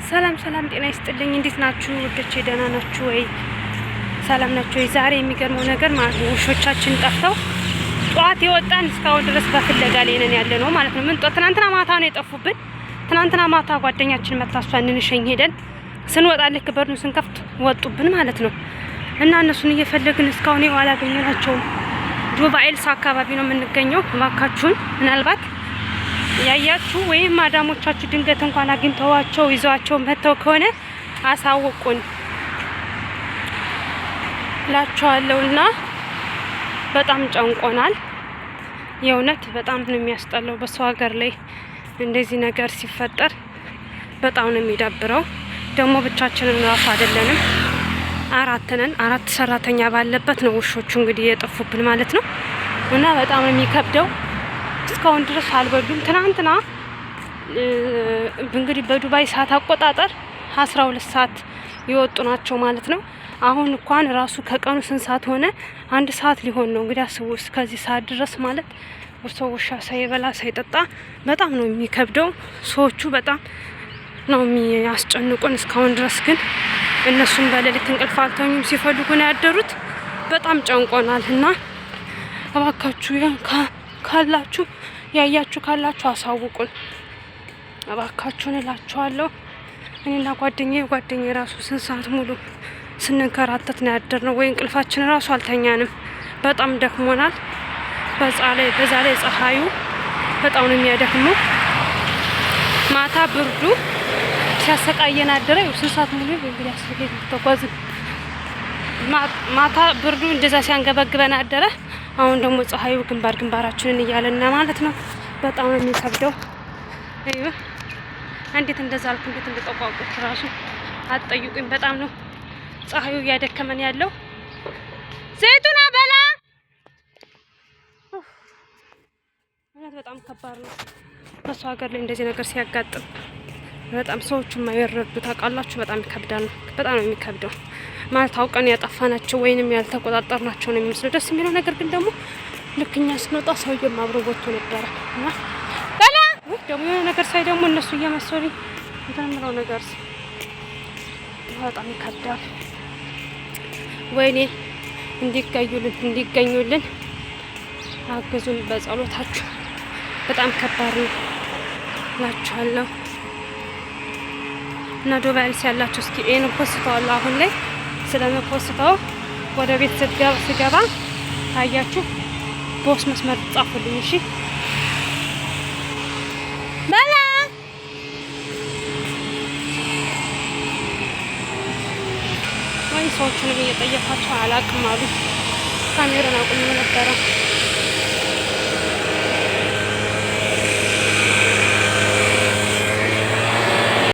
ሰላም ሰላም፣ ጤና ይስጥልኝ። እንዴት ናችሁ ውዶቼ? ደህና ናችሁ ወይ? ሰላም ናችሁ ወይ? ዛሬ የሚገርመው ነገር ማለት ነው ውሾቻችን ጠፍተው ጠዋት የወጣን እስካሁን ድረስ በፍለጋ ላይ ነን ያለ ነው ማለት ነው። ምን ትናንትና ማታ ነው የጠፉብን። ትናንትና ማታ ጓደኛችን መታ እሷን እንሸኝ ሄደን ስንወጣ ልክ በሩን ስንከፍት ወጡብን ማለት ነው። እና እነሱን እየፈለግን እስካሁን ይኸው አላገኘናቸውም። ዱባይ ኤልሳ አካባቢ ነው የምንገኘው። እባካችሁን ምናልባት ያያችሁ ወይም ማዳሞቻችሁ ድንገት እንኳን አግኝተዋቸው ይዘዋቸው መጥተው ከሆነ አሳውቁን እላችኋለሁ። እና በጣም ጨንቆናል። የእውነት በጣም ነው የሚያስጠላው። በሰው ሀገር ላይ እንደዚህ ነገር ሲፈጠር በጣም ነው የሚደብረው። ደግሞ ብቻችንን ራሱ አይደለንም፣ አራት ነን። አራት ሰራተኛ ባለበት ነው ውሾቹ እንግዲህ የጠፉብን ማለት ነው። እና በጣም ነው የሚከብደው። እስካሁን ድረስ አልበሉም። ትናንትና እንግዲህ በዱባይ ሰዓት አቆጣጠር 12 ሰዓት የወጡ ናቸው ማለት ነው። አሁን እንኳን ራሱ ከቀኑ ስንት ሰዓት ሆነ? 1 ሰዓት ሊሆን ነው። እንግዲህ አስቡ፣ እስከዚህ ሰዓት ድረስ ማለት ሰው ውሻ ሳይበላ ሳይጠጣ በጣም ነው የሚከብደው። ሰዎቹ በጣም ነው የሚያስጨንቁን። እስካሁን ድረስ ግን እነሱም በሌሊት እንቅልፍ አልተኙም፣ ሲፈልጉ ነው ያደሩት። በጣም ጨንቆናል እና እባካችሁ ካላችሁ፣ ያያችሁ ካላችሁ አሳውቁን እባካችሁን እላችኋለሁ። እኔና ጓደኛዬ ጓደኛዬ ራሱ ስንት ሰዓት ሙሉ ስንንከራተት ነው ያደርነው። ወይ እንቅልፋችን ራሱ አልተኛንም። በጣም ደክሞናል። በዛ ላይ ፀሐዩ በጣም ነው የሚያደክመው። ማታ ብርዱ ሲያሰቃየን አደረ። ስንት ሰዓት ሙሉ እንግዲህ አስቤ ተጓዝን። ማታ ብርዱ እንደዛ ሲያንገበግበን አደረ። አሁን ደግሞ ፀሐዩ ግንባር ግንባራችንን እያለን ማለት ነው። በጣም ነው የሚከብደው። እዩ እንዴት እንደዛ አልኩ፣ እንዴት እንደጠቋቁት ራሱ አትጠይቁኝ። በጣም ነው ፀሐዩ እያደከመን ያለው። ዘይቱና በላ እውነት በጣም ከባድ ነው። በሰው ሀገር ላይ እንደዚህ ነገር ሲያጋጥም በጣም ሰዎቹ የማይረዱ ታውቃላችሁ። በጣም ይከብዳል። በጣም ነው የሚከብደው። ማለት አውቀን ያጠፋናቸው ወይንም ያልተቆጣጠርናቸው ነው የሚመስለው። ደስ የሚለው ነገር ግን ደግሞ ልክ እኛ ስንወጣ ሰውዬውም አብሮ ወጥቶ ነበረ። እና በላ ደግሞ የሆነ ነገር ሳይ ደግሞ እነሱ እየመሰሉኝ እንትን የምለው ነገር በጣም ይከብዳል። ወይኔ እንዲገኙልን እንዲገኙልን አግዙን በጸሎታችሁ። በጣም ከባድ ነው እላችኋለሁ። እና ዱባይ ኤልስ ያላችሁ እስኪ ይሄን ፖስተዋለሁ፣ አሁን ላይ ስለምፖስተው ወደ ቤት ስገባ ታያችሁ በውስጥ መስመር ጻፉልኝ። እሺ በላ ወይ ሰዎቹንም እየጠየኳቸው አላቅም አሉ። ካሜራን አቁሜ ነበረ።